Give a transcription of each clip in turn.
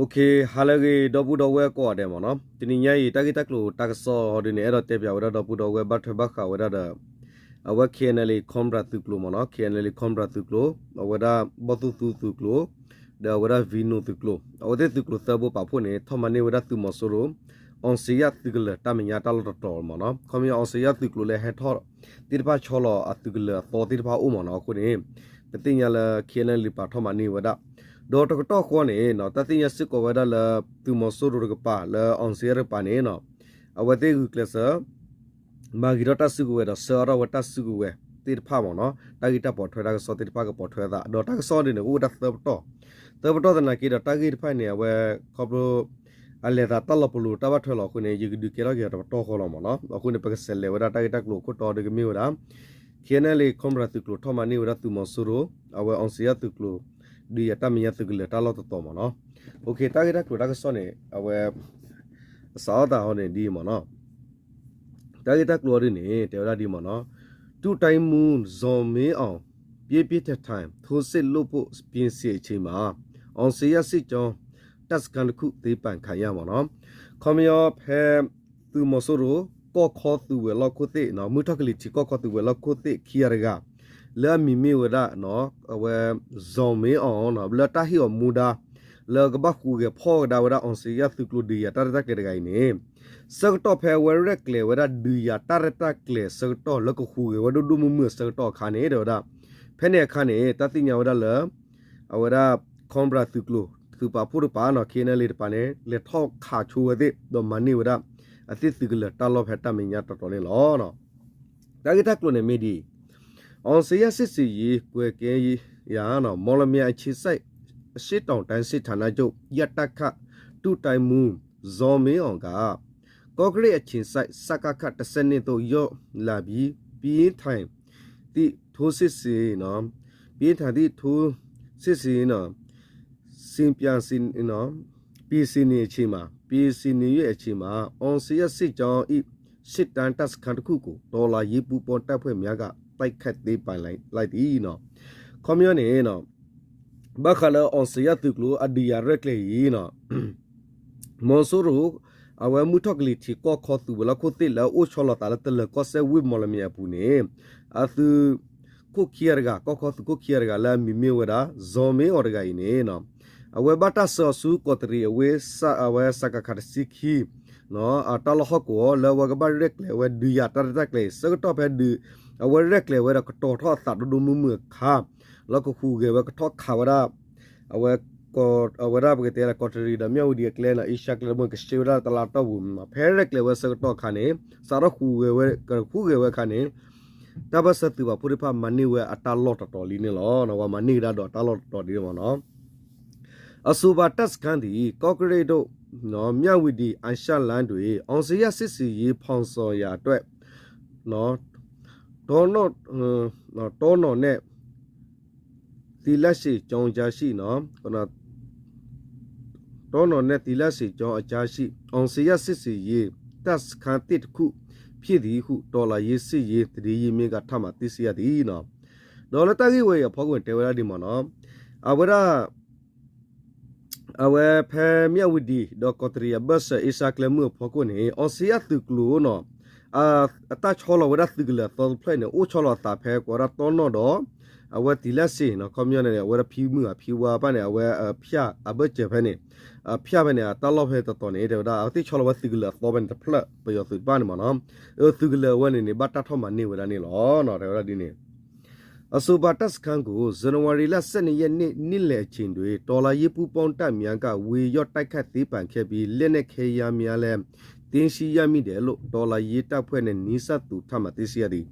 ဟါလၢအဂ့ၤ ဒီပုၢ်ဒီဝဲၢ်ကိးဂၤဒဲးမ့ၢ်နီၤ, တနံၤညါအံၤ တၢ်ဂ့ၢ်တၢ်ကျိၤတၢ်ကစီၣ်ဟီဒုန့ၣ် အဲၣ်ဒိးတဲပၠးဝဲဒၣ်ဒီပုၢ်ဒီဝဲၢ် ဘၣ်ထွဲဘၣ်ဃးဝဲဒၣ်ဒီး အဝဲ K N L A Cobra သုးကျိၤမ့ၢ်နီၤ, K N L A Cobra သုးကျိၤ, အဝဲဒၣ်ဘီၣ်သူၣ်သူသုးကျိၤ, ဒီးအဝဲဒၣ် Vino သုးကျိၤ, အဝဲသ့ၣ်သုးကျိၤသၢဘိပာ်ဖှိၣ်န့ၣ် ထီၣ်မၤန့ၢ်ဝဲဒၣ်သုးမီၤစိရိၤ အောင်ဇေယျ သုးကလၢၤတၢ်မဲာ်ညါတၢ်လီၢ်တတီၤမ့ၢ်နီၤ, ခီပညီ အောင်ဇေယျ သုးကျိၤလၢဟဲထီၣ်သ့ၣ်တဖၣ်ဆီလီၤအသုးကလၢၤအသီသ့ၣ်တဖၣ်အိၣ်မ့ၢ်နီၤ, အဃိန့ၣ် ပသ့ၣ်ညါလၢ K N L A ပာ်ထီၣ်မၤန့ၢ်ဝဲဒၣ်, ဒီးတကတီၢ်ဃီန့ၣ် တၢ်သ့ၣ်ညါစ့ၢ်ကီးဝဲဒၣ်လၢ သုးမီၤစိရိၤတကပၤ လၢ အောင်ဇေယျ တကပၤန့ၣ် အဝဲသ့ၣ်ဂုာ်ကျဲးစၢး မၤဂ့ၤထီၣ်တၢ်စုကဝဲၤဒီးဆှၢအါထီၣ်ဝဲတၢ်စုကဝဲၤသ့ၣ်တဖၣ်မ့ၢ်နီၤ, တၢ်ဂ့ၢ်တၢ်ပိာ်ထွဲတၢ်ကစီၣ်သ့ၣ်တဖၣ်ကပိာ်ထွဲအသး ဒီးတၢ်ကစီၣ်ဒ်န့ၣ် အိၣ်ဝဲဒၣ်သၢပတီၢ်, သၢပတီၢ်သနာ်က့ဒီး တၢ်ဂ့ၢ်တဖၣ်န့ၣ် အဝဲခီဖျိ အလဲၤသးတၢ်လီၤပလိာ်တၢ်ဘၣ်ထွဲလီၤအဃိန့ၣ် ယကဒုးကဲထီၣ်က့ၤအီၤတပတီၢ်ဃီလီၤမ့ၢ်နီၤ, အဃိန့ၣ် ပကဆဲးလဲၤဝဲဒၣ်တၢ်ဂ့ၢ်တၢ်ကျိၤအခိၣ်တီဒီးကမ့ၢ်ဝဲဒၣ် K N L A Cobra သုးကျိၤထီၣ်မၤန့ၢ်ဝဲဒၣ်သုးမီၤစိရိၤ, အဝဲ အောင်ဇေယျ သုးကျိၤ ဒုးယၤတၢ်မဲာ်ညါသုးကလၢၤတၢ်လီၢ်တတီၤမ့ၢ်နီၤ, တၢ်ဂ့ၢ်တၢ်ကျိၤတၢ်ကစီၣ်န့ၣ် အဝဲ အစးထီၣ်သးဟီန့ၣ်ဒ်အံၤမ့ၢ်နီၤ, တၢ်ဂ့ၢ်တၢ်ကျိၤအီၤဒ်န့ၣ် တဲဝဲဒၣ်ဒ်အံၤမ့ၢ်နီၤ, ဒုတပ်မှူး ဇော်မင်းအောင် ပြင်းပြင်းထန်ထန် ထိုးစစ်လုပ်ဖို့ ပြင်ဆင်အချိန်မှာ အောင်ဇေယျစစ်ကြောင်း တပ်စခန်းတစ်ခု သိမ်းပိုက်ခံရ မ့ၢ်နီၤ, ခီပညီဖဲ သုးမီၤစိရိၤ ကီၢ်ခီသုးဝဲၤလီၢ်ခိၣ်သ့ၣ် မုၢ်ထီၣ်ကလံၤထံးကီၢ်ခီသုးဝဲၤလီၢ်ခိၣ်သ့ၣ်ခံဂၤတဂၤ လၢအမံၤမ့ၢ်ဝဲဒၣ် အဝဲ ဇော်မင်းအောင် လၢတၢ်ဟ့ၣ်အီၤမူဒါ လၢကဘၣ်ဟူးဂဲၤဖီၣ်ကဒါဝဲဒၣ် အောင်ဇေယျ သုးကျိၤဒုးယၤတၢ်ရဲၣ်တၢ်ကျဲၤတဂၤအံၤန့ၣ် ဆၢကတီၢ်ဖဲအဝဲရဲၣ်ကျဲၤဝဲဒၣ်ဒုးယၤတၢ်ရဲၣ်တၢ်ကျဲၤဆၢကတီၢ်လၢကဟူးဂဲၤဝဲဒိၣ်ဒိၣ်မုၢ်မုၢ်အဆၢကတီၢ်အခါန့ၣ် တဲဝဲဒၣ် ဖဲန့ၣ်အခါန့ၣ် တၢ်သ့ၣ်ညါဝဲဒၣ်လၢ အဝဲဒၣ် Cobra သုးကျိၤ သုးပာ်ဖှိၣ်တကပၤနီၤ K N L A တကပၤန့ၣ် လဲၤထီၣ်ခးဆိဝဲသ့ၣ် ဒီးမၤန့ၢ်ဝဲဒၣ် အသ့ၣ်သုးကလၢၤတၢ်လီၢ်ဖဲတၢ်မဲာ်ညါတတီၤန့ၣ်လီၤ. တၢ်ဂ့ၢ်တၢ်ကျိၤန့ၣ်မ့ၢ်ဒ်အံၤ, အောင်ဇေယျစစ်ဆင်ရေး ကွပ်ကဲရေး မော်လမြိုင်အခြေစိုက် အရှေ့တောင်တိုင်းစစ်ဌာနချုပ် ယတခ ဒုတပ်မှူး ဇော်မင်းအောင်က ကော့ကရိတ်အခြေစိုက် စကခ တစ်ဆယ့်နှစ်သို့ ရောက်လာပြီး ပြင်းထန်သည့် ထိုးစစ်ဆင် ပြင်းထန်သည့် ထိုးစစ်ဆင် စင်ပြန်စင် ပြင်ဆင်နေအချိန်မှာ ပြင်ဆင်နေတဲ့အချိန်မှာ အောင်ဇေယျစစ်ကြောင်း၏ စစ်တမ်းတပ်စခန်းတစ်ခုကို တော်လှန်ရေးပူးပေါင်းတပ်ဖွဲ့များက တိုက်ခိုက်သိမ်းပိုက်လိုက်သည်နီၤ. ခီပညီန့ၣ် ဘၣ်ဃးလၢ အောင်ဇေယျ သုးကျိၤအဒုးယၤရဲၣ်ကျဲၤအံၤနီၤ မီၤစိရိၤ အဝဲမုၢ်ထီၣ်ကလံၤထံးကီၢ်ခီသုးဝဲၤလီၢ်ခိၣ်သ့ၣ်လၢအအိၣ်ဆီလီၤသးလၢတလၢၤကီၢ်စဲၣ်ဝ့ၢ်မော်လမြိုင်အပူၤန့ၣ် အသုးခိၣ်ခံဂၤတဂၤ ကီၢ်ခီသုးခိၣ်ခံဂၤတဂၤလၢအမံၤမ့ၢ်ဝဲဒၣ် ဇော်မင်းအောင် တဂၤအံၤန့ၣ် အဝဲဘၣ်တၢ်ဆှၢအီၤဆူကီးတရံးအဝ့ၢ် အဝဲ စကခ တဆံခံ အတၢ်လီၢ်ဟီၣ်ကဝီၤ လၢအဝဲကဘၣ်ရဲၣ်ကျဲၤဝဲဒုးယၤတၢ်ရဲၣ်တၢ်ကျဲၤအံၤ ဆၢကတီၢ်ဖဲဒုး အဝဲရဲၣ်ကျဲၤဝဲဒီးကတီၤထီၣ်အသးဒိၣ်ဒိၣ်မုၢ်မုၢ်အခါ လၢကဟူးဂဲၤဝဲကထီၣ်ခးဝဲဒၣ် အဝဲ အဝဲဒၣ်ပကတဲလၢကီးတရံးဒီးမၠၣ်ဝတံၤအကျဲနီၤ အ့ရှါကျဲတဘိ ကဆှၢဝဲဒၣ်တလါတီၢ်ပူၤ ဖဲရဲၣ်ကျဲၤဝဲဆၢကတီၢ်အခါန့ၣ် စးထီၣ်ဟူးဂဲၤဝဲ ကဟူးဂဲၤဝဲအခါန့ၣ် တၢ်ဘၣ်ဆၢသုးပာ်ဖှိၣ်သ့ၣ်တဖၣ်မၤန့ၢ်ဝဲအတၢ်လီၢ်တတီၤလံန့ၣ်လီၤ. ဝဲမၤန့ၢ်ကဒါဒီးတၢ်လီၢ်တတီၤဒ်န့ၣ်မ့ၢ်နီၤ အဆိုပါတပ်စခန်းသည် ကော့ကရိတ်သို့ မြဝတီ အာရှလမ်းတွင် အောင်ဇေယျစစ်ဆင်ရေးဖော်ဆောင်ရာအတွက် တောနော် တောနော်နဲ့ သီလရှည်ကျောင်းအကြားရှိ တောနော်နဲ့ သီလရှည်ကျောင်းအကြားရှိ အောင်ဇေယျစစ်ဆင်ရေးတပ်စခန်းသစ်တစ်ခုဖြစ်သည်ဟု တော်လှန်ရေးစစ်ရေးသတင်းရင်းမြစ်က ထပ်မံသိရှိရသည်နီၤ. ဒီးလၢတၢ်ဂ့ၢ်ဝဲအံၤအဖီခိၣ်န့ၣ် တဲဝဲဒၣ်ဒ်မ့ၢ်နီၤ အဝဲဒၣ် အဝဲဖဲမၠၣ်ဝတံၤ ဒီးကီးတရံးအဘၢၣ်စၢၤ အ့ရှါကျဲမုၢ်အဖီခိၣ်န့ၣ် အောင်ဇေယျ သုးကျိၤနီၤ အတၢ်ဆီလီၤဝဲဒၣ်သုးကလၢၤအသီတဖျၢၣ်န့ၣ် အိၣ်ဆီလီၤအသးဖဲကိးဝဲဒၣ်တီနီၣ်ဒီး အဝဲသီလရှည်နီၤ ခီပညီန့ၣ် အဝဲဒၣ်ဖံမုၢ်အဖံဝါဘၣ်န့ၣ် အဝဲဖၠၣ်အဘၢၣ်စၢၤဖဲန့ၣ် အဖၠၣ်ဖဲန့ၣ် အတၢ်လီၢ်ဖဲတတီၤန့ၣ် တဲဝဲဒၣ် အဝဲသ့ၣ်ဆီလီၤဝဲသုးကလၢၤအသီဖဲန့ၣ်တဖျၢၣ် ပယီၤသုးတဖၣ်န့ၣ်မ့ၢ်နီၤ သုးကလၢၤအဝဲန့ၣ်န့ၣ် ဘၣ်တၢ်ထီၣ်မၤန့ၢ်ဝဲဒၣ်န့ၣ်လီၤ. တဲဝဲဒၣ်ဒ်န့ၣ် အဆိုပါတပ်စခန်းကို ဇန်နဝါရီလ ဆယ့်နှစ်ရက်နေ့ နေ့လယ်အချိန်တွင် တော်လှန်ရေးပူးပေါင်းတပ်များက ဝင်ရောက်တိုက်ခိုက်သိမ်းပိုက်ခဲ့ပြီး လက်နက်ခဲယမ်းများလည်း သိမ်းဆည်းရမိတယ်လို့ တော်လှန်ရေးတပ်ဖွဲ့နဲ့ နီးစပ်သူထံမှ သိရှိရသည်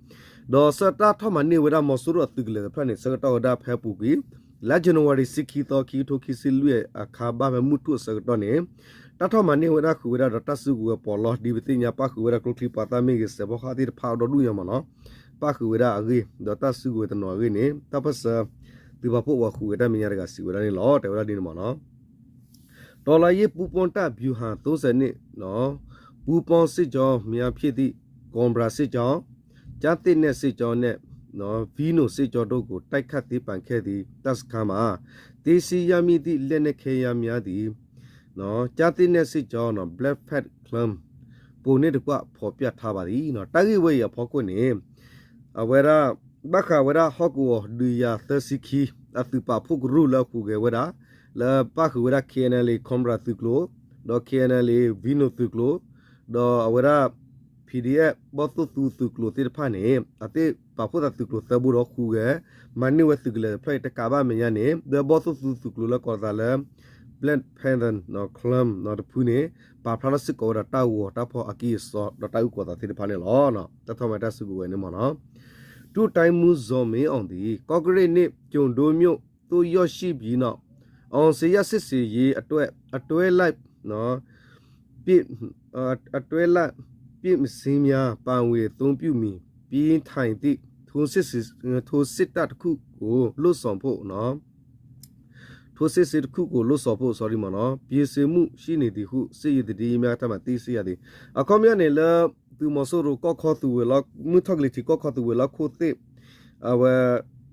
ဒီးဆၢတၢ်ထီၣ်မၤန့ၢ်ဝဲဒၣ်မီၤစိရိၤအသုးကလၢၤတဖျၢၣ်န့ၣ် ဆၢကတီၢ်ဝဲဒၣ်ဖဲအပူၤကွံာ် လါ ဇန်နဝါရီ ဆံခံသီ ခံကထိခံဆံလွံၢ်အခါ ဘၣ်ဖဲမုၢ်ထူၣ်အဆၢကတီၢ်န့ၣ် တၢ်ထီၣ်မၤန့ၢ်ဝဲဒၣ်ဃုာ်ဝဲဒၣ်ဒီးတၢ်စုကဝဲၤပီးလီ ဒ်ပသ့ၣ်ညါ ပၣ်ဃုာ်ဝဲဒၣ်ကျိချံမျိာ်သၣ်မ့ၢ်ဂ့ၤ စဲးဖီကဟၣ်သ့ၣ်တဖၣ်ဒီဒူၣ်ညါမ့ၢ်နီၤ ပၣ်ဃုာ်ဝဲဒၣ်အဂ့ၢ် ဒီးတၢ်စုကဝဲၤတနီၤအဂ့ၢ်န့ၣ် တၢ်ပၢၢ်ဆၢ သုးပာ်ဖှိၣ်ပှၤဃုာ်ဝဲတၢ်မဲာ်ညါတဂၤစံးဝဲဒၣ်န့ၣ်လီၤ. တဲဝဲဒၣ်ဒ်န့ၣ်မ့ၢ်နီၤ တော်လှန်ရေးပူးပေါင်းတပ်ဗျူဟာ သုံးဆယ့်နှစ် ပူးပေါင်းစစ်ကြောင်းများဖြစ်သည့် ကော့ဘရာစစ်ကြောင်း ကျားသစ်နက်စစ်ကြောင်းနှင့် ဗီနိုစစ်ကြောင်းတို့ကို တိုက်ခိုက်သိမ်းပိုက်ခဲ့သည့် တပ်စခန်းမှာ သိမ်းဆည်းရမိသည့် လက်နက်ခဲယမ်းများသည် ကျားသစ်နဲ့စစ်ကြောင်း Black Flag Club ပုံနဲ့တကွ ဖော်ပြထားပါသည် တၢ်ဂ့ၢ်ဝဲအံၤအဖီခိၣ်န့ၣ် အဝဲဒၣ် ဘၣ်ဃးဝဲဒၣ်ဟီၣ်ကဝီၤဒုးယၤသၢဆံခံ အသုးပာ်ဖှိၣ်ကရူၢ်လၢအဟူးဂဲၤဝဲဒၣ် လၢဘၣ်ဃုာ်ဝဲဒၣ် KNLA Cobra သုးကျိၤ ဒီး KNLA Vino သုးကျိၤ ဒီးအဝဲဒၣ် PDF ဘီၣ်သိၣ်သူသုးကျိၤသ့ၣ်တဖၣ်န့ၣ် အသ့ၣ်ပာ်ဖှိၣ်သးသုးကျိၤသၢဘိဒီးဟူးဂဲၤ မၤန့ၢ်ဝဲသုးကလၢၤတဖျၢၣ်အံၤတကးဘၣ်မဲာ်ညါန့ၣ် ဒီးဘီၣ်သိၣ်သူသုးကျိၤလၢကိးသးလၢ Black Panther Club တဖုန့ၣ် ပာ်ဖျါထီၣ်စ့ၢ်ကီးဝဲဒီးတၢ်ဂီၤတၢ်ဖီၣ်အကံၢ်အစီဒီးတၢ်အုၣ်ကီၤသးသ့ၣ်တဖၣ်န့ၣ်လီၤ. တၢ်ထီၣ်မၤတၢ်စုကဝဲၤန့ၣ်မ့ၢ်နီၤ ဒုတိယဗိုလ်မှူးဇော်မင်းအောင်သည် ကော့ကရိတ်နှင့်ကျိုဒိုမြို့သို့ရောက်ရှိပြီးနောက် အောင်ဇေယျစစ်ဆင်ရေးအတွက် အတွဲလိုက်ပစ် အတွဲလိုက်ပစ်မစင်းများ ပါဝင်အသုံးပြုမည် ပြင်းထန်သည့်ထိုးစစ်ဆင်ထိုးစစ်တပ်တစ်ခုကိုလှုပ်ဆောင်ဖို့နော် ထိုးစစ်ဆင်တစ်ခုကိုလှုပ်ဆောင်ဖို့ sorry မ့ၢ်နီၤ ပြင်ဆင်မှုရှိနေသည်ဟု စစ်ရေးသတင်းများထံမှသိရှိရသည် အခီပညီန့ၣ်လၢ သုးမီၤစိရိၤကီၢ်ခီသုးဝဲၤလီၢ် မုၢ်ထီၣ်ကလံၤထံးကီၢ်ခီသုးဝဲၤလီၢ်ခိၣ်သ့ၣ် အဝဲ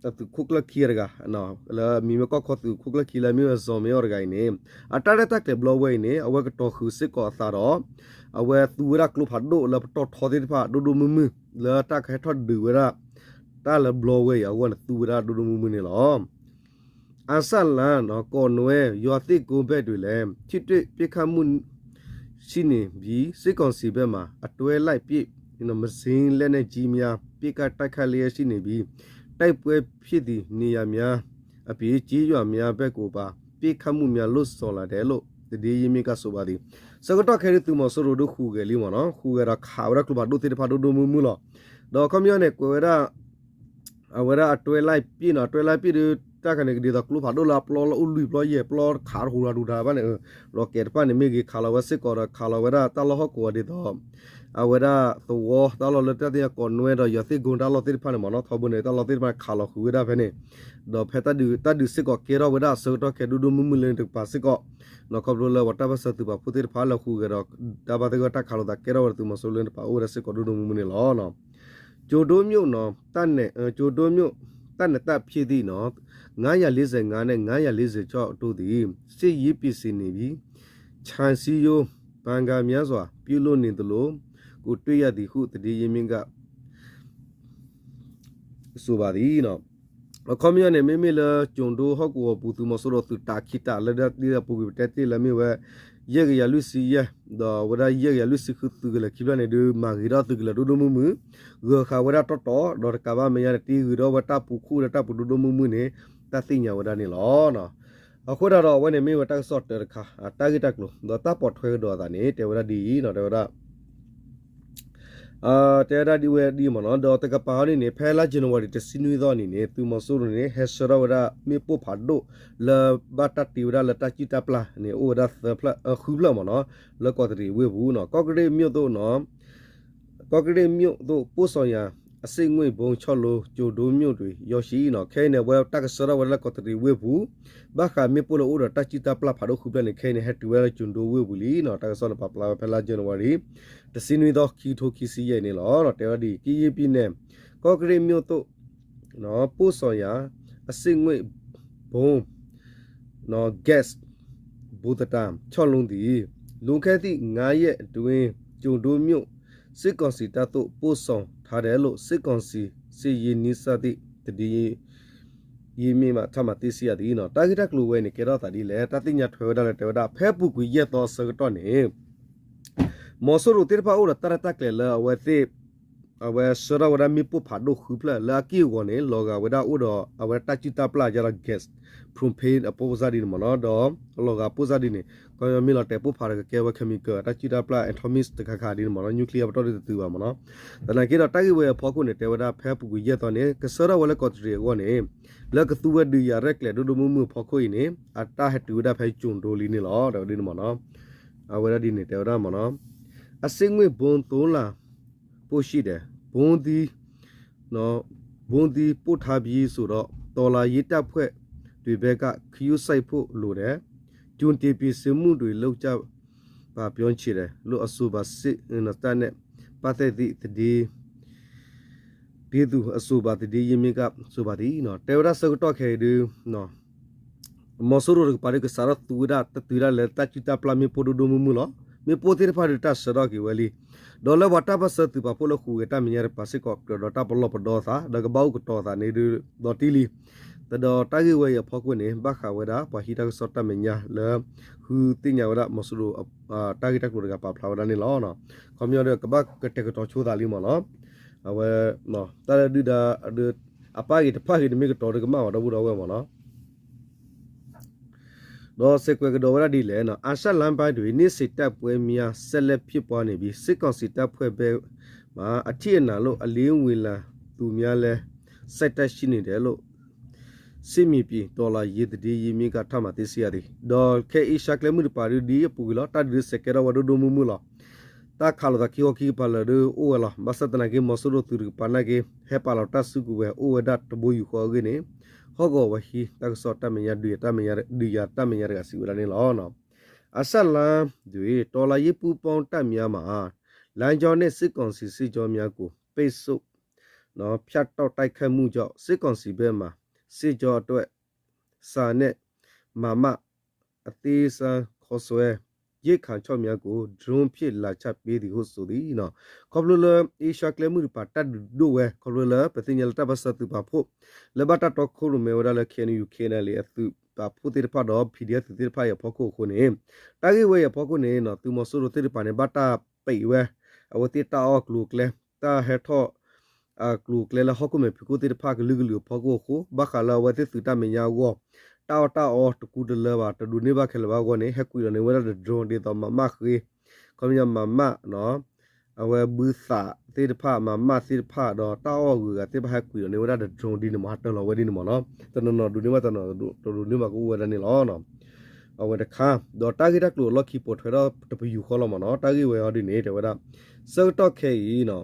အသုးခိၣ်ကျၢၢ်ခံတဂၤ လၢမံၤမ့ၢ်ကီၢ်ခီသုးခိၣ်ကျၢၢ်ခံလၢမ့ၢ်ဝဲ ဇော်မင်းအောင် တဂၤအံၤန့ၣ် အတၢ်ရဲၣ်တၢ်ကျဲၤဘျီဝဲအံၤန့ၣ် အဝဲကတီၤဃုာ်စ့ၢ်ကီးအသးဒီး အဝဲသူဝဲဒၣ်ကျိဖးဒိၣ်လၢပတီၢ်ထီသ့ၣ်တဖၣ် ဒိၣ်ဒိၣ်မုၢ်မုၢ် လၢတၢ်ကဟဲထီၣ်ဒုးဝဲဒၣ် တၢ်လၢဘျီဝဲအံၤအဂီၢ်န့ၣ် သူဝဲဒၣ်ဒိၣ်ဒိၣ်မုၢ်မုၢ်န့ၣ်လီၤ. အဆလန် ကော့နွဲ့ ယွၤသ့ၣ်ကိဘက်တွင်လည်း ထိတွေ့ပစ်ခတ်မှုရှိနေပြီး စစ်ကောင်စီဘက်မှ အတွဲလိုက်ပစ် မစင်းလက်နက်ကြီးများ ပစ်ခတ်တိုက်ခိုက်လျက်ရှိနေပြီး တိုက်ပွဲဖြစ်သည့်နေရာများအပြင် ကျေးရွာများဘက်ကိုပါ ပစ်ခတ်မှုများလုပ်ဆောင်လာတယ်လို့ သတင်းရင်းမြစ်ကဆိုပါသည် ဆၢကတီၢ်ခဲအံၤ သုးမီၤစိရိၤဒုးဟူးဂဲၤလံမ့ၢ်နီၤ ဟူးဂဲၤဒီးခးဝဲဒၣ်ကျိဖးဒိၣ်သ့ၣ်တဖၣ်ဒိၣ်ဒိၣ်မုၢ်မုၢ်လီၤ. ဒီးခီပညီန့ၣ် ကွဲးဝဲဒၣ် အဝဲဒၣ်အတွဲလိုက်ပစ်နီၤ အတွဲလိုက်ပစ်ဒီး တၢ်ခါန့ၣ်ကဒ်သိးကျိဖးဒိၣ်လၢအပျီလၢအိၣ်လွံၢ်ပျီယဲၢ်ပျီတခးတဟူးတဒူးတၢ်ဘၣ်န့ၣ် လီၤကဲတဖၣ်န့ၣ် မ့ၢ်ဂ့ၤခးလီၤဝဲစ့ၢ်ကီးဒီး ခးလီၤဝဲဒၣ်တၢ်လီၢ်ဟီၣ်ကဝီၤဒ်သိး အဝဲဒၣ်သဝီတၢ်လီၢ်လၢတၢ်သ့ၣ်ညါ ကိးနွဲဒီးယွၤသ့ၣ်ကိတၢ်လီၢ်သ့ၣ်တဖၣ်န့ၣ်မ့ၢ်နီၤ ထီဘိန့ၣ် တၢ်လီၢ်သ့ၣ်တဖၣ်န့ၣ်ခးလီၤဃုာ်ဝဲဒၣ်ဖဲန့ၣ် ဒီးဖဲတၢ်ဒုး တၢ်ဒုးစ့ၢ်ကီးကဲထီၣ်ဝဲဒၣ်အဆၢကတီၢ်ခဲဒိၣ်ဒိၣ်မုၢ်မုၢ်လၢန့ၣ်တကပၤစ့ၢ်ကီး ခီဖျိလၢပှၤတၢ်ပၢၢ်ဆၢသုးပာ်ဖှိၣ်သ့ၣ်တဖၣ်လၢဟူးဂဲၤဒီး တၢ်ဘၣ်သဂၢၢ်တၢ်ခးလိာ်သးကဲထီၣ်ဝဲဒီး သုးမီၤစိရိၤလၢန့ၣ်တပာ်အိၣ်ဝဲဒၣ်စ့ၢ်ကီးဒိၣ်ဒိၣ်မုၢ်မုၢ်န့ၣ်လီၤ. ကျိဒိုမြို့နော် တပ်နဲ့ ကျိဒိုမြို့တပ်နဲ့တပ်ဖြစ်သည့်နော် ငါးရာလေးဆယ့်ငါးနဲ့ ငါးရာလေးဆယ့်ခြောက်တို့သည် စစ်ရေးပြင်ဆင်နေပြီး ခြံစည်းရိုး ဘန်ကာများစွာ ပြုလုပ်နေသလို ကိုတွေ့ရသည်ဟု သတင်းရင်းမြစ်က ဆိုပါသည် အခီပညီန့ၣ် မ့မ့ၢ်လၢ ကျိဒိဟီၣ်ကဝီၤပူၤ သုးမီၤစိရိၤသုးတၢ်ခံတၢ်လၢဒၣ်တ့ၢ်ပူၤကွံာ်ပတဲတ့ၢ်လၢမ့ၢ်ဝဲ ယဲၢ်ကယၤလွံၢ်ဆံယဲၢ် ဒီးဝဲဒၣ်ယဲၢ်ကယၤလွံၢ်ဆံဃုသုးကလၢၤခံဖျၢၣ်န့ၣ် ဒုးမၤဂ့ၤထီၣ်သုးကလၢၤဒိၣ်ဒိၣ်မုၢ်မုၢ် ဂၢၤဃာ်ဝဲဒၣ်တီတီ ဒီးတကးဘၣ်မဲာ်ညါန့ၣ် တ့ဂုာ်ဒီးဝဲတၢ်ပူၤခိၣ်လၢတၢ်ပူၤဒိၣ်ဒိၣ်မုၢ်မုၢ်န့ၣ် တၢ်သ့ၣ်ညါဝဲဒၣ်န့ၣ်လီၤ. အဃိဒၣ်ဒီးအဝဲန့ၣ်မ့ၢ်ဝဲတၢ်ကစီၣ်တၢတခါ တၢ်ဂ့ၢ်တၢ်ကျိၤ ဒီးတၢ်ပိာ်ထွဲကဒီးအသးန့ၣ် တဲဝဲဒၣ်ဒ်အံၤနီၤ တဲဝဲဒၣ် တဲဝဲဒၣ်ဒ်ဝဲဒ်အံၤမ့ၢ်နီၤ ဒီးတကပၤအီၤန့ၣ်န့ၣ် ဖဲလါ January တဆံနွံသီန့ၣ်န့ၣ် သုးမီၤစိရိၤန့ၣ် ဟဲဆှၢထီၣ်ဝဲဒၣ်မ့ၣ်ပိၢ်ဖးဒိၣ် လၢဘၣ်တၢ်တ့ဝဲဒၣ်လၢတၢ်စုၣ်တၢ်ပျၢ်န့ၣ် အိၣ်ဝဲဒၣ်သၢဖျၢၣ် ဃုဖျၢၣ်မ့ၢ်နီၤ လၢကီးတရံးဝ့ၢ်ပူၤနီၤ ကီးကရ့ၣ်မြို့သို့နီၤ ကီးကရ့ၣ်မြို့သို့ပို့ဆောင်ရာ အစစ်ငွေ့ဘုံချော့လို့ကျိဒိုမြို့တွင်ရောက်ရှိနီၤ ခဲအံၤန့ၣ် အဝဲတၢ်ကဆှၢထီၣ်ဝဲဒၣ်လၢကီးတရံးဝ့ၢ်ပူၤ ဘၣ်ဃးမ့ၣ်ပိၢ်လၢအိၣ်ဒီးတၢ်စုၣ်တၢ်ပျၢ်ဖးဒိၣ်ဃုဖျၢၣ်န့ၣ် ခဲအံၤန့ၣ် ဟဲတုၤဝဲဒၣ်လၢကျိဒိဝ့ၢ်ပူၤလံနီၤ တၢ်ကစီၣ်န့ၣ်ပာ်ဖျါဝဲဖဲလါ January တဆံနွံသီ ခံကထိခံဆံယဲၢ်န့ၣ်လီၤ တဲဝဲဒ်အံၤ ကရင်ပြည်နယ် ကော့ကရိတ်မြို့သို့ ပို့ဆောင်ရာ အစစ်ငွေ့ဘုံ gas ဘူသတၢမ် ချော့လုံးသည် လွန်ခဲ့သည့် ငါးရက်အတွင်း ကျိဒိုမြို့ စစ်ကောင်စီတပ်သို့ ပို့ဆောင်ထားတယ်လို့ စစ်ကောင်စီ စစ်ရေးနီးစပ်သည့် သတင်းရင်းမြစ်မှ ထပ်မံသိရှိရသည်နီၤ တၢ်ဂ့ၢ်တၢ်ကျိၤဝဲန့ၣ် ကဲထီၣ်သးဒ်လဲၣ် တၢ်သ့ၣ်ညါထွဲဝဲဒၣ်လၢတဲဝဲဒၣ် ဖဲပူၤကွံာ်ယဲၢ်သီအဆၢကတီၢ်န့ၣ် မီၤစိရိၤသ့ၣ်တဖၣ်အိၣ်ဒီးတၢ်ရဲၣ်တၢ်ကျဲၤလၢအဝဲသ့ၣ် အဝဲဆှၢထီၣ်ဝဲဒၣ်မ့ၣ်ပိၢ်ဖးဒိၣ်ဃုဖျၢၣ်လၢအက့ၢ်အဂီၤန့ၣ် လီၤဂာ်ဝဲဒၣ်အိၣ်ဒီးအဝဲတၢ်စုၣ်တၢ်ပျၢ်ယါဒီး gas propane အပိၢ်စၢ်ဒ်န့ၣ်မ့ၢ်နီၤ ဒီးလီၤဂာ်ပိၢ်စၢ်ဒ်န့ၣ် ခီမ့ၢ်လီၤတဲာ်ပိၢ်ဖးဒီးကကဲဝဲ chemical တၢ်စုၣ်တၢ်ပျၢ် atomic တခါခါဒ်န့ၣ်မ့ၢ်နီၤ nuclear ပတီၢ်ဒ်တတုၤဘၣ်မ့ၢ်နီၤ သနာ်က့ဒီးတၢ်ဂ့ၢ်ဝဲအဖီခိၣ်န့ၣ် တဲဝဲဒၣ်ဖဲပူၤကွံာ်ယဲၢ်သီန့ၣ် ကဆှၢထီၣ်ဝဲလၢကီးတရံးအဂီၢ်န့ၣ် လၢကသူဝဲဒုးယၤရဲၣ်ကျဲၤဒိၣ်ဒိၣ်မုၢ်မုၢ်အဖီခိၣ်အံၤန့ၣ် အတၢ်ဟဲတုၤဝဲဒၣ်ဖဲကျိဒိလံန့ၣ်လီၤ တဲဝဲဒ်န့ၣ်မ့ၢ်နီၤ အဝဲဒၣ်ဒ်န့ၣ်တဲဝဲဒၣ်မ့ၢ်နီၤ အစစ်ငွေ့ဘုံသုံးလံ ပို့ရှိတယ်။ ဗုံးသီး ဗုံးသီးပို့ထားပြီးဆိုတော့ တော်လှန်ရေးတပ်ဖွဲ့တွေဘက်က ဂရုစိုက်ဖို့လိုတယ်။ ကြိုတင်ပြင်ဆင်မှုတွေလုပ်ကြပါ ပြောင်းချင်တယ်လို့ အဆိုပါစစ်တပ်နဲ့ပတ်သက်သည့်သတင်း ဒ်သိးအဆိုပါသတင်းရင်းမြစ်က ဆိုပါသည်နီၤ တဲဝဲဒၣ်ဆၢကတီၢ်ခဲအံၤဒုး မီၤစိရိၤတကပၤဒီး ကစးထီၣ်သူဝဲဒၣ်တတုၤဒၣ်လဲာ် တၢ်စုၣ်တၢ်ပျၢ်မ့ၣ်ပိၢ်ဒိၣ်ဒိၣ်မုၢ်မုၢ်လီၤ. မ့ၣ်ပိၢ်သ့ၣ်တဖၣ်ဒီး တၢ်ဆှၢထီၣ်က့ၤဝဲလံ. ဒီးလၢပှၤတၢ်ပၢၢ်ဆၢသုးပာ်ဖှိၣ်လၢဟူးဂဲၤတၢ်မဲာ်ညါတကပၤစ့ၢ်ကီး ကြၢးဒီးတၢ်ပလီၢ်ပဒီအသး ဒီးကဘၣ်အိၣ်ကတီၤအသးန့ၣ်ဒီး ဒီးတံၢ်လံ. ဒီးတၢ်ဂ့ၢ်ဝဲအံၤအဖီခိၣ်န့ၣ် ဘၣ်ဃးဝဲဒၣ်ပှၤဟံးတၢ်ကစီၣ်တၢ်မဲာ်ညါလၢ ဃုသ့ၣ်ညါဝဲဒၣ်မီၤစိရိၤ တၢ်ဂ့ၢ်တၢ်ကျိၤတဂၤပာ်ဖျါဝဲဒၣ်န့ၣ်လီၤ. ခီပညီဒီး ကဘၣ်ကတဲာ်ကတီၤဆိသးလံမ့ၢ်နီၤ. အဝဲ တၢ်လၢဒုၣ်ဒါ အပၢ်ဂ့ၤတဖၣ်ဂ့ၤ တမ့ၢ်ကတီၤဒီးကမၣ်ဘၣ် ဒီပုၢ်ဒီဝဲၢ်မ့ၢ်နီၤ. ဒီးစဲးကွဲးကဒီးဝဲဒၣ်ဒ်လဲၣ်, အာရှလမ်းပိုင်းတွင် နေ့စဉ်တိုက်ပွဲများ ဆက်လက်ဖြစ်ပွားနေပြီး စစ်ကောင်စီတပ်ဖွဲ့ဘက်မှ အထိအနာလို့ အလင်းဝင်လာသူများလည်း ဆက်တိုက်ရှိနေတယ်လို့ စစ်မြေပြင်တော်လှန်ရေးသတင်းရင်းမြစ်က ထပ်မံသိရှိရသည်. ဒီးခဲအံၤ ရှမ်းကျဲမုၢ်တပၤဒုး ဒ်အပူၤကွံာ်လီၤ တၢ်ဒုးစဲးကဲထီၣ်ဝဲဒိၣ်ဒိၣ်မုၢ်မုၢ်လီၤ. တၢ်ခးလိာ်သးခံခီခံကပၤလၢာ်ဒီးအိၣ်ဝဲလီၤ. ဘၣ်ဆၣ်သနာ်က့ မီၤစိရိၤသုးတကပၤနာ်က့ ဟဲပာ်လီၤတၢ်စုကဝဲၤအိၣ်ဝဲဒၣ်တဘိယူၢ်ဃီအဂ့ၢ်န့ၣ် ဟီၣ်ကဝီၤပှၤဟံးတၢ်ကစီၣ်တၢ်မဲာ်ညါ ဒုးယၤတၢ်မဲာ်ညါ ဒုးယၤတၢ်မဲာ်ညါတဂၤစံးဝဲဒၣ်န့ၣ်လီၤ. အဆၣ်လါ တွင် တော်လှန်ရေးပူးပေါင်းတပ်များမှ လမ်းကြောင်းနဲ့ စစ်ကောင်စီစစ်ကြောင်းများကို ပိတ်ဆို့ ဖြတ်တောက်တိုက်ခိုက်မှုကြောင့် စစ်ကောင်စီဘက်မှ စစ်ကြောင်းအတွက် ဆန်နဲ့ မမ အသေးစား ခေါ်ဆွဲ ရိက္ခာခြောက်များကို drone ဖြင့် လာချပေးသည်ဟု ဆိုသည်. ခီဖျိလၢ အ့ရှါကျဲမုၢ်တပၤ တၢ်ဒုးဒိၣ်ဝဲ ခီဖျိလၢ ပသ့ၣ်ညါလၢတၢ်ပၢၢ်ဆၢသုးပာ်ဖှိၣ် လၢဘၣ်တၢ်တီခိၣ်ရိၣ်မဲဝဲဒၣ်လၢ ခ့ၣ်အဲၣ်ယူၣ် ခ့ၣ်အဲၣ်ယူၣ် အသုးပာ်ဖှိၣ်သ့ၣ်တဖၣ်ဒီး ပီၣ်ဒီၣ်သုးသ့ၣ်တဖၣ်အံၤအဖီခိၣ်အဃိန့ၣ် တၢ်ဂ့ၢ်ဝဲအံၤအဖီခိၣ်န့ၣ် သုးမီၤစိရိၤသ့ၣ်တဖၣ်န့ၣ် ဘၣ်တၢ်ပံးဝဲ အဝဲသ့ၣ်တၢ်အီၣ်ကျိၤကျဲ တၢ်ဟဲထီၣ် အကျိၤအကျဲလၢဟီၣ်ခိၣ်မဲာ်ဖံးခိၣ်သ့ၣ်တဖၣ်ကလုာ်ကလုာ်အဖီခိၣ်အဃိ ဘၣ်ဃးလၢအဝဲသ့ၣ်သုးတၢ်မဲာ်ညါအဂီၢ် တၢ်အီၣ်တၢ်အီတကူတလၢဘၣ် တဒိးန့ၢ်ဘၣ်ခဲလၢာ်ဘၣ်အဂီၢ်န့ၣ် ဟဲကွံာ်လီၤန့ၢ်ဝဲဒၣ်ဒီး drone ဒ်သိး မမ ဃ့ ခီပညီ မမ အဝဲဘုသးသ့ၣ်တဖၣ် မမ သ့ၣ်တဖၣ်ဒီးတၢ်အီၣ်ဂုၤဂၤသ့ၣ်တဖၣ်ဟဲကွံာ်လီၤန့ၢ်ဝဲဒၣ်ဒီး drone ဒ်န့ၣ်မ့ၢ် ဟးတၢၢ်လီၤဝဲဒ်န့ၣ်မ့ၢ်နီၤ တနီၤနီၤဒိးန့ၢ်ဘၣ်တနီၤ တဒိးန့ၢ်ဘၣ်ကအိၣ်ဝဲဒၣ်န့ၣ်လီၤ. အဝဲတခါ ဒီးတၢ်ဂ့ၢ်တၢ်ကျိၤအလီၢ်ခံပိာ်ထွဲထီၣ်တပယူာ်ဃီလီၤမ့ၢ်နီၤ တၢ်ဂ့ၢ်ဝဲအံၤဒ်န့ၣ် တဲဝဲဒၣ် ဆၢကတီၢ်ခဲအံၤ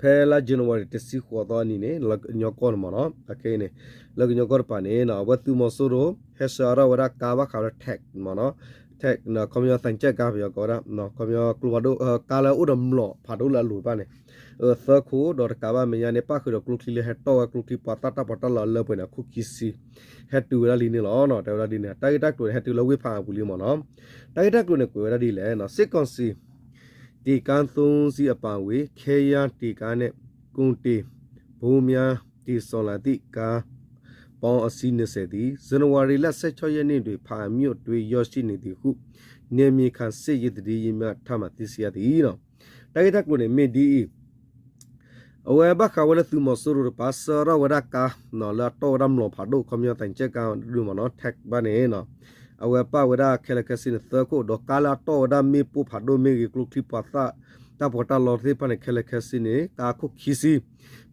ဖဲလါ January တဆံဃိးသီအနံၤန့ၣ် လၢကညီကီၢ်န့ၣ်မ့ၢ်နီၤ အခဲအံၤန့ၣ် လၢကညီကီၢ်တပၤန့ၣ် အဝဲသုးမီၤစိရိၤ ဟဲဆှၢအါထီၣ်ဝဲဒၣ်ကါဘၣ်ဃးလၢ tank မ့ၢ်နီၤ tank ခီပညီ သံချပ်ကား ပယီၤကိးဝဲဒၣ် ခီပညီကျိဖးဒိၣ် ကါလၢအိၣ်ဒီးမျိာ်ဖးဒိၣ်လၢအလိၤတဖၣ်န့ၣ် သၢခိၣ် ဒီးတကးဘၣ်မဲာ်ညါန့ၣ် ပၣ်ဃုာ်ဒီးကျိချံလၢဟဲတီၢ်ဝဲကျိချံပှၤသၣ်တၢ်ပှၤတၢ်လီၢ်အလၢပှဲၤန့ၣ် အခိၣ်ခံဆံ ဟဲတုၤဝဲဒၣ်လံန့ၣ်လီၤ. တဲဝဲဒၣ်ဒ်န့ၣ် တၢ်ဂ့ၢ်တၢ်ကျိၤန့ၣ် ဟဲတုၤလၢဝ့ၢ်ဖးအပူၤလံမ့ၢ်နီၤ တၢ်ဂ့ၢ်တၢ်ကျိၤန့ၣ် ကွဲးဝဲဒၣ်ဒ်လဲၣ် စစ်ကောင်စီ တင်ကားသုံးစီးအပါအဝင် ခဲယမ်းတင်ကားနဲ့ ကုန်တင်ဘိများ တင်ဆောင်လာသည့် ကားပေါင်းအစီး နှစ်ဆယ်သည် ဇန်နဝါရီလ ဆယ့်ခြောက်ရက်နေ့တွင် ဖားအံမြို့တွင် ရောက်ရှိနေသည်ဟု နယ်မြေခံစစ်ရေးသတင်းရင်းမြစ်က ထပ်မံသိရှိရသည်. တၢ်ဂ့ၢ်တၢ်ကျိၤန့ၣ်မ့ၢ်ဒ်အံၤ အဝဲဘၣ်ဃးဝဲလၢသုးမီၤစိရိၤတပၤ ဆှၢထီၣ်ဝဲဒၣ်ကါ လၢအတီၢ်ဝဲဒၣ်မျိာ်ဖးဒိၣ် ခီပညီ သံချပ်ကား ဒ်မ့ၢ်နီၤ tank ဘၣ်န့ၣ် အဝဲပာ်ဝဲဒၣ်ခဲလၢာ်ခဲဆ့န့ၣ် သၢခိၣ် ဒီးကါလၢအတီၢ်ဝဲဒၣ်မ့ၣ်ပိၢ်ဖးဒိၣ်မ့ၢ်ဂ့ၤ ကျိချံပှၤသၣ် တၢ်ပှၤတၢ်လီၢ်သ့ၣ်တဖၣ်န့ၣ် ခဲလၢာ်ခဲဆ့န့ၣ် ကါခိၣ်ခံဆံ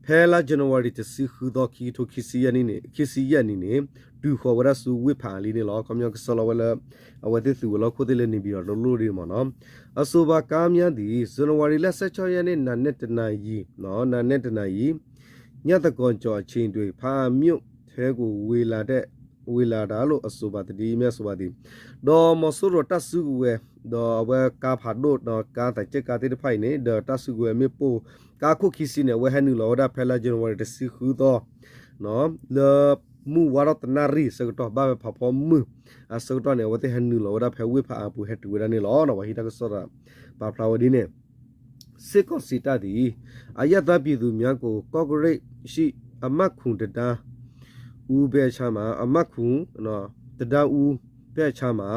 ဖဲလါ January တဆံဃုသီ ခံကထိခံဆံယဲၢ်နံၣ်န့ၣ် ခံဆံယဲၢ်နံၣ်န့ၣ် တုၤဃီၤဝဲဒၣ်ဆူဝ့ၢ်ဖးအံလံန့ၣ်လီၤ. ခီပညီကဆှၢလီၤဝဲလၢ အဝဲသ့ၣ်သုးဝဲၤလီၢ်ခိၣ်သ့ၣ်လၢ နေပြည်တော် တလိၣ်ဒ်န့ၣ်မ့ၢ်နီၤ အဆိုပါကားများသည် ဇန်နဝါရီလ ဆယ့်ခြောက်ရက်နေ့ နံနက်တစ်နာရီ နံနက်တစ်နာရီ ညသန်းခေါင်ကျော်အချိန်တွင် ဖားအံမြို့ထဲကို ဝင်လာတဲ့ ဝင်လာတာလို့ အဆိုပါသတင်းမ့ၢ်အဆိုပါသည် ဒီးမီၤစိရိၤတၢ်စုကဝဲၤ ဒီးအဝဲကါဖးဒိၣ် ဒီးကါသံချပ်ကားသ့ၣ်တဖၣ်အံၤန့ၣ် ဒီးတၢ်စုကဝဲၤမ့ၣ်ပိၢ် ကါခိၣ်ခံဆံန့ၣ် အဝဲဟဲနုာ်လီၤဝဲဒၣ်ဖဲလါ January တဆံဃုသီ လၢမုၢ်ဝါထီၣ်တနၣ်ရံၣ်အဆၢကတီၢ် ဘၣ်ဝဲဖးဖီမုၢ်အဆၢကတီၢ်န့ၣ် အဝဲသ့ၣ်ဟဲနုာ်လီၤဝဲဒၣ်ဖဲဝ့ၢ်ဖးအပူၤ ဟဲတုၤဝဲဒၣ်န့ၣ်လီၤ. ပှၤဟံးတၢ်ကစီၣ်တၢ်ပာ်ဖျါဝဲဒ်န့ၣ် စစ်ကောင်စီတပ်သည် အရပ်သားပြည်သူများကို ကော့ကရိတ်ရှိ အမှတ်ခုနစ် တံတားဦးဘက်အခြမ်းမှာ အမှတ်ခုနစ် တံတားဦးဘက်အခြမ်းမှာ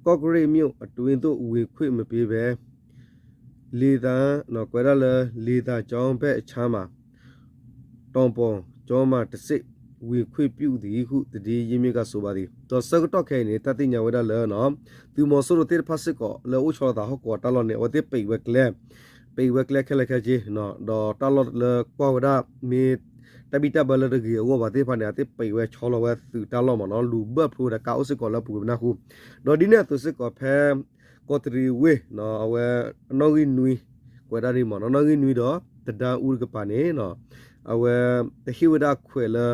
ကော့ကရိတ်မြို့အတွင်းသို့ ဝင်ခွင့်မပေးဘဲ လေသာ ကွဲးဒၣ်လၢ လေသာကျောင်းဘက်အခြမ်းမှာ တောင်ပေါ်ကျောင်းမှာတစ်ဆင့် ဝင်ခွင့်ပြုသည်ဟု သတင်းရင်းမြစ်က ဆိုပါသည် ဒီးဆၢကတီၢ်ခဲအံၤန့ၣ် တၢ်သ့ၣ်ညါဝဲဒၣ်လၢ သုးမီၤစိရိၤသ့ၣ်တဖၣ်စ့ၢ်ကီး လၢအိၣ်ဆီလီၤသးဟီၣ်ကဝီၤတၢ်လီၢ်န့ၣ် အဝဲသ့ၣ်ပံးဝဲကျဲ ပံးဝဲကျဲခဲလၢာ်ခဲဆ့ ဒီးတၢ်လီၢ်လၢကွၢ်ဝဲဒၣ် မ့ၢ်တၢ်ဘံၣ်တၢ်ဘၢလၢတဂ့ၤအဂီၢ်ဘၣ်သ့ၣ်တဖၣ်န့ၣ် အသ့ၣ်ပံးဝဲဆီလီၤဝဲသုးတၢ်လီၢ်မ့ၢ်နီၤ လူၤဘၢၣ်ဖျိဝဲဒီးကါအိၣ်စ့ၢ်ကီးလၢအပူၤကွံာ်မနုၤဃိ ဒီးဒ်န့ၣ်အသိးစ့ၢ်ကီးဖဲ ကီးတရံးဝ့ၢ် အဝဲ နီၣ်ဂံၢ်နွံ ကွဲးဒၣ်ဒ်မ့ၢ်နီၤ နီၣ်ဂံၢ်နွံဒီး တံတားဦးတကပၤန့ၣ် အဝဲ တဟ့ၣ်ဝဲဒၣ်ခွဲးလၢ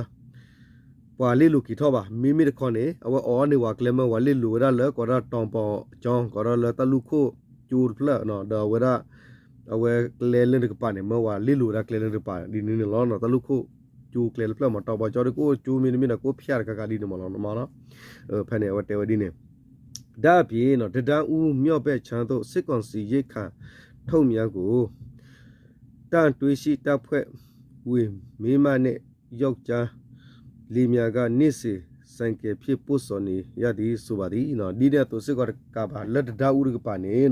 ပှၤလ့ၣ်လိၤက့ၤထီၣ်ဘၣ် မ့မ့ၢ်တခီန့ၣ် အဝဲအိးန့ၢ်ဝဲကျဲမၢဝဲလ့ၣ်လိၤဝဲဒၣ်လၢ ကိးဒၣ် တောင်ပေါ်ကျောင်း ကိးဒၣ်လၢတၢ်လူၢ်ခိၣ်ကၠိတဖျၢၣ် ဒီးအဝဲဒၣ် အဝဲကျဲလၢတကပၤန့ၣ် မၢဝဲလ့ၣ်လိၤဝဲဒၣ်ကျဲလၢတကပၤဒ်န့ၣ်န့ၣ်လီၤ တၢ်လူၢ်ခိၣ် ကၠိကျဲတဖျၢၣ်မး တီၤပှၤကၠီဒီးကအိၣ်ကၠိမ့တမ့ၢ်ဒီး ကအိၣ်ဖၠၣ်တခါခါဒ်န့ၣ်မးလီၤမးနီၤ. ဖဲန့ၣ် အဝဲတဲဝဲဒ်န့ၣ် ဒါအပြင်နော် တဒါအူမြို့ဘက်ခြမ်းသို့ စစ်ကောင်စီရိက္ခာ ထုတ်များကို တပ်ရင်းရှစ်တပ်ဖွဲ့ဝင်မိန်းမနဲ့ယောက်ျားလေးများက နေ့စဉ် ဆိုင်ကယ်ဖြင့် ပို့ဆောင်နေရတယ် ဆိုပါသည် ဒ်န့ၣ်အသိးစ့ၢ်ကီးတကးဘၣ် လၢတဒါအူတကပၤန့ၣ်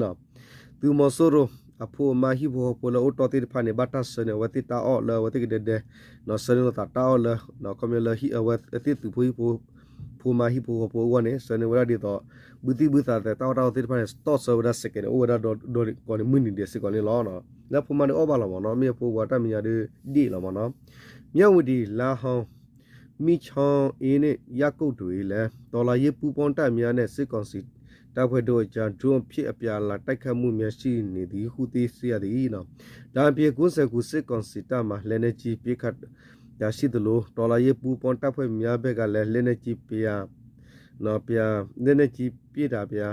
သုးမီၤစိရိၤအဖိအမါဟံၣ်ဖိဃီဖိလၢအိၣ်တီၢ်သ့ၣ်တဖၣ်န့ၣ် ဘၣ်တၢ်ဆှၢန့ၢ်အဝဲသ့ၣ်တၢ်အီၣ်လၢအဝဲသ့ၣ်ကဒဲဒဲ ဆှၢန့ၢ်လိာ်သးတၢ်အီၣ်လၢ ခီပညီလၢအဝဲသ့ၣ်သုးဖိဟံၣ်ဖိ ဖိမါဟံၣ်ဖိဃီဖိအဂီၢ်န့ၣ် ဆှၢန့ၢ်ဝဲဒၣ်ဒ်သိး ဘုသံၣ်ဘုသးသဲးတၢ်အီၣ်တၢ်အီသ့ၣ်တဖၣ်န့ၣ် တီၢ်ဆှၢဝဲဒၣ် ဆိုင်ကယ်န့ၣ် အိၣ်ဝဲဒၣ်ဒီကီန့ၣ် မုၢ်နံၤဒဲးစ့ၢ်ကီးန့ၣ်လီၤ. လၢဖိမါဒုးအီၣ်ဘၣ်လီၤမးနီၤ မ့ၢ်အဖိဝၤတၢ်မဲာ်ညါဒုးဒ့ၣ်လီၤမးနီၤ. မြဝတီ လမ်းဟောင်း မီးချောင်းအင်းနဲ့ ရပ်ကွက်တွေလည်း တော်လှန်ရေးပူးပေါင်းတပ်များနဲ့ စစ်ကောင်စီတပ်ဖွဲ့တို့အကြား ဒရုန်းဖြင့် အပြန်အလှန်တိုက်ခိုက်မှုများ ရှိနေသည်ဟု သိရှိရသည် ဒါအပြင် ကွင်းဆက်ကူစစ်ကောင်စီတပ်မှ လက်နက်ကြီး ပစ်ခတ်တာရှိသလို တော်လှန်ရေးပူးပေါင်းတပ်ဖွဲ့များဘက်ကလည်း လက်နက်ကြီးပြန် လက်နက်ကြီးပစ်တာပြန်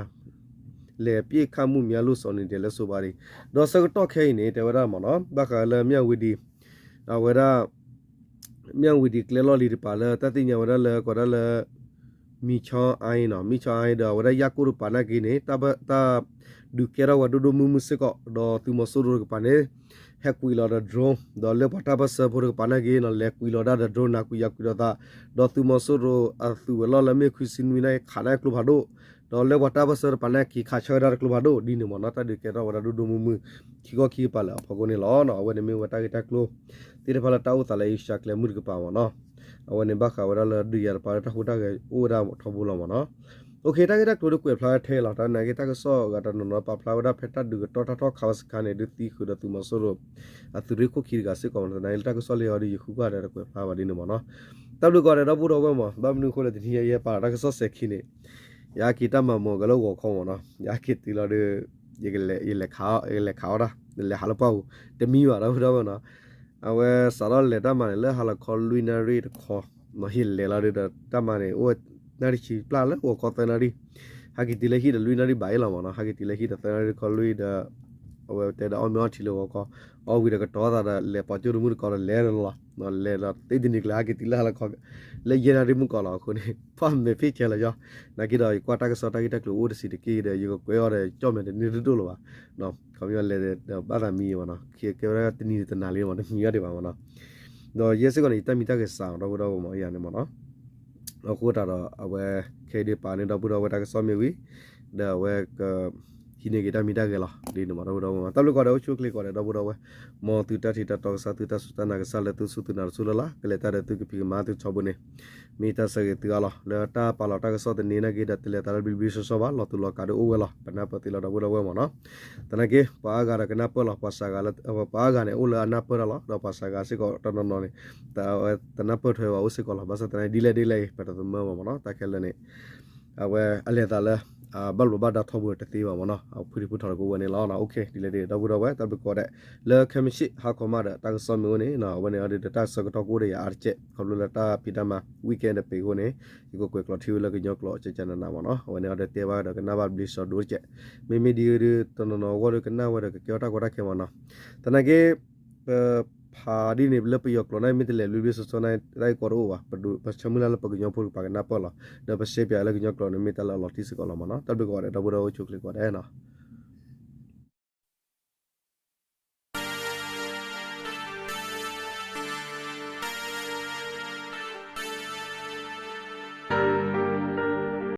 လဲၤပစ်ခတ်မှုများ လုပ်ဆောင်နေတယ်လို့ ဆိုပါတယ် ဒီးဆၢကတီၢ်ခဲအံၤန့ၣ် တဲဝဲဒၣ်မးနီၤ ဘၣ်ဃးလၢ မြဝတီ အဝဲဒၣ် မြဝတီ ကျဲလီၢ်လံၤတကပၤလၢ တၢ်သ့ၣ်ညါဝဲဒၣ်လၢ ကိးဒၣ်လၢ မံၤဆီအါအံၤနီၤ မံၤဆီအါအံၤဒီး အဝဲဒၣ် ရပ်ကွက် တကပၤနာ်က့န့ၣ် တၢ်ဒုးကဲထီၣ်ဝဲဒိၣ်ဒိၣ်မုၢ်မုၢ်စ့ၢ်ကီး ဒီးသုးမီၤစိရိၤတကပၤန့ၣ် ဟဲကွံာ်လီၤဒီး drone ဒီးလၢပှၤတၢ်ပၢၢ်ဆၢဖိတကပၤနာ်က့ လဲၤကွံာ်လီၤဒၣ်ဒီး drone နၤကွံာ်ယၤကွံာ်ဒီးသး ဒီးသုးမီၤစိရိၤအသုးဝဲၤလီၢ်လၢမ့ၢ်ခွံဆံနွံနာ်က့ ခးန့ၢ်ကျိဖးဒိၣ် ဒီးလၢပှၤတၢ်ပၢၢ်ဆၢတကပၤနာ်က့ ခးဆၢဝဲဒၣ်တကျိဖးဒိၣ် ဒ်န့ၣ်မးနီၤ တၢ်ဒုးကဲထီၣ်ဝဲဒၣ်ဒိၣ်ဒိၣ်မုၢ်မုၢ် ခံခီခံကပၤလၢအဖီခိၣ်န့ၣ်လီၤ. အဝဲန့ၣ်မ့ၢ်ဝဲတၢ်ဂ့ၢ်တၢ်ကျိၤသ့ၣ်တဖၣ်လၢတၢ်အိၣ်သးလၢအ့ရှါကျဲမုၢ်တကပၤမးနီၤ အဝဲန့ၣ်ဘၣ်ဃးဝဲဒၣ်လၢဒုးယၤတကပၤလၢတၢ်ဟူးတၢ်ဂဲၤအိၣ်ဝဲဒၣ်ထီဘိလီၤမးနီၤ. OK တၢ်ဂ့ၢ်တၢ်ကျိၤဒုးကွဲးဖျါထဲလီၤ တၢ်နာ်က့တၢ်ကစီၣ်အဂၤတနီၤနီၤပာ်ဖျါဝဲဒၣ်ဖဲတၢ်ဒုးကတီၢ်တၢ်ထီၣ်ခးဝဲစခါန့ၣ် ဒုးသံဃုာ်ဒီးသုးမီၤစိရိၤ အသုးရ့ၣ်ခိၣ်ခံတဂၤစ့ၢ်ကီးမးနီၤ တနာ်က့လၢတၢ်ကစီၣ်လံအီၤဒီးယဃုကွၢ်ဒီးတကွဲးဖျါဘၣ်ဒ်န့ၣ်မးနီၤ. တၢ်ဘျုးကိးဂၤဒဲးဒီပုၢ်ဒီဝဲၢ်မး ဘၣ်မနုၤအဃိလဲၣ် တနံၤအံၤယဟဲပာ်လီၤတၢ်ကစီၣ်စဲၤခံန့ၣ် ယဟဲက့ၤတၢ်မၤမီၤကလၢဂီၤခီမးနီၤ ယဟဲက့ၤတုၤလီၤဒီး ယလဲၤခးအီၣ်ဒၣ် လဲၤဟးလၢပှၢ်ပူၤ တမံဘၣ်ဒီပုၢ်ဒီဝဲၢ်နီၤ. အဝဲစးထီၣ်လဲၤတၢ်မၤန့ၣ် လၢဟါလီၤခီလွံၢ်နၣ်ရံၣ်တခီ ယလဲၤလီၤဒီးတၢ်မၤန့ၣ် အိၣ်ဝဲနၣ်ရံၣ်ဆံပျၢ်လၢဂီၤခီသၢနၣ်ရံၣ် ဟဲက့ၤတုၤလၢဟံၣ်ဒီးလွံၢ်နၣ်ရံၣ်ဘၣ်အံၤလီၤမးနီၤ ဟဲက့ၤတုၤလၢဟံၣ်ဒီးသၢနၣ်ရံၣ်တခီလွံၢ်ဒီး အဝဲတဲဒီးအီၣ်မ့ၤအီထံလၢဂီၤခီ အီၣ်ဝံၤဒီးကတီၤသးဒီးလဲၤပိာ်ကၠိတမုၢ်တကီဒီးလဲၤလီၤ လဲၤဒီးသ့တနံၤကျၢၤ ဟဲက့ၤတုၤလၢဟါလီၤခီ လၢယဲၢ်နၣ်ရံၣ်မုၢ်ကီးလီၤ အဃိန့ၣ် ပှၢ်မဲာ်ဖ့ၣ်ဆဲးလီၤယီၤ နာ်က့ဒီးယကွၢ်တၢ်ကစီၣ်တၢ်ဂ့ၢ်တၢ်ကျိၤအိၣ်တဆံးတက့ၢ်ဒီး ယကကွဲးအီၤဒီးကၠီၣ်မဲာ်တန့ၢ်တဒိၣ်လၢၤဘၣ် ခီပညီလဲၤဒီးဘၣ်သးမံမးနီၤ ကဲဝဲဒၣ်တနံၤတနၤလံမး တမံဘၣ်ဒံးဘၣ်မးနီၤ ဒီးယဲစ့ၢ်ကီးန့ၣ် ယတၢ်မံတၢ်ဂဲၤစးအီၤ ဒီပုၢ်ဒီဝဲၢ်မး ယၤန့ၣ်မးနီၤ အဃိသတးဒီးအဝဲ ခဲအံၤဒုးပာ်န့ၢ်ဒီပုၢ်ဒီဝဲၢ်တၢ်ကစီၣ်မ့ၢ်ဝံၤ ဒီးအဝဲက ဟံးန့ၢ်က့ၤတၢ်မံတၢ်ဂဲၤလီၤ ဒ်န့ၣ်မး ဒီပုၢ်ဒီဝဲၢ်မး တၢ်ဘျုးကိးဂၤဒဲး အိၣ်ဆူၣ်အိၣ်ချ့ကိးဂၤဒဲး ဒီပုၢ်ဒီဝဲၢ် မ်သုတၢ်ထံၣ်တၢ်တီကစၢ် သုတၢ်စူၢ်တၢ်နာ်ကစၢ်လၢသုစူၢ်သုနာ်တစူၢ်လၢ်လၢ် ကလဲၤတၢ်ဒီးသုကဖံးကမၤသုထီဘိန့ၣ် မ့ၢ်တၢ်ဆၢဂ့ၤသုအါလီၤ လၢတၢ်ပာ်လီၤတၢ်ကစီၣ်တနံၤနာ်က့ဒီး တလဲၤသးလၢဘျ့ဘျ့ဆှီဆှီဘၣ် လီၤတူာ်လီၤကာ်ဒုးအိၣ်ဝဲလီၤ ပနၢ်ပၢၢ်သုလီၤ ဒီပုၢ်ဒီဝဲၢ်မးနီၤ သနာ်က့ ပှၤအါဂၤဒီးကနၢ်ပၢၢ်လီၤ ပှၤစှၤဂၤလၢ ပှၤအါဂၤန့ၣ် အိၣ်လၢအနၢ်ပၢၢ်တၢ်လီၤ ဒီးပှၤစှၤဂၤစ့ၢ်ကီးတနီၤနီၤန့ၣ် တနၢ်ပၢၢ်ထွဲဘၣ်အိၣ်စ့ၢ်ကီးလီၤ ဘၣ်ဆၣ်သနာ်က့ ဒ်လဲၣ်ဒ်လဲၣ်အံၤ ပတသမၢမးမးနီၤ တၢ်ခဲလၢာ်န့ၣ် အဝဲအလဲၤသးလၢ ဘၣ်ဘျိးဘၣ်ဒါထီဘိတသ့ဘၣ်မးနီၤ အဖုထံဖုထီတကအိၣ်ဝဲန့ၣ်လီၤ OK ဒ်လဲၣ်ဒ်လဲၣ် ဒီပုၢ်ဒီဝဲၢ် တၢ်ဘျုးကိးဂၤဒဲး လၢခဲမုၢ်ဆ့ၣ်ဟါခီမးဒီး တၢ်ကစီၣ်မ့ၢ်အိၣ်န့ၣ် အဝဲန့ၣ်အီၤဒုးဒီး တၢ်ကစီၣ်ကတီၢ်ကအိၣ်ဒီးယၤအါတက့ၢ် ခီဖျိလၢတၢ်ဖံးတၢ်မၤ weekend ဒီးပ့ၤအဃိန့ၣ် ယကကွဲးကျိးထံဝဲလၢကညီကျိာ်ကကနနမးနီၤ အဝဲန့ၣ်အီၤဒုးတဲဘၣ်ဒီးကနၣ်ဘၣ်ဘျ့စီဒိၣ်တက့ၢ် မ့မ့ၢ်ဒ်အံၤဒုး တနီၤနီၤအဂီၢ်ဒီး ကနၣ်ဝဲဒီးကကဲထီၣ်တၢ်ကီတၢ်ခဲမးနီၤ သနာ်က့ ပဖးဒ်န့ၣ် လၢပယီၤကျိာ်န့ၣ် မ့ၢ်တလဲၤဘျ့ဘျ့ဆှီဆှီန့ၣ် တၢ်ဂ့ၢ်ကီတအိၣ်ဘၣ် ပဆၢမုၢ်လၢ်လၢပကညီဖိတကပၤကနၢ်ပၢၢ်လီၤ ဒီးပရှဲပၠးလၢကညီကျိာ်န့ၣ် မ့ၢ်တၢ်လၢအလီၤတံၢ်စ့ၢ်ကီးလီၤမးနီၤ တၢ်ဘျုးကိးဂၤဒဲး ဒီပုၢ်ဒီဝဲၢ် အိၣ်ဆူၣ်အိၣ်ချ့ကိးဂၤဒဲးနီၤ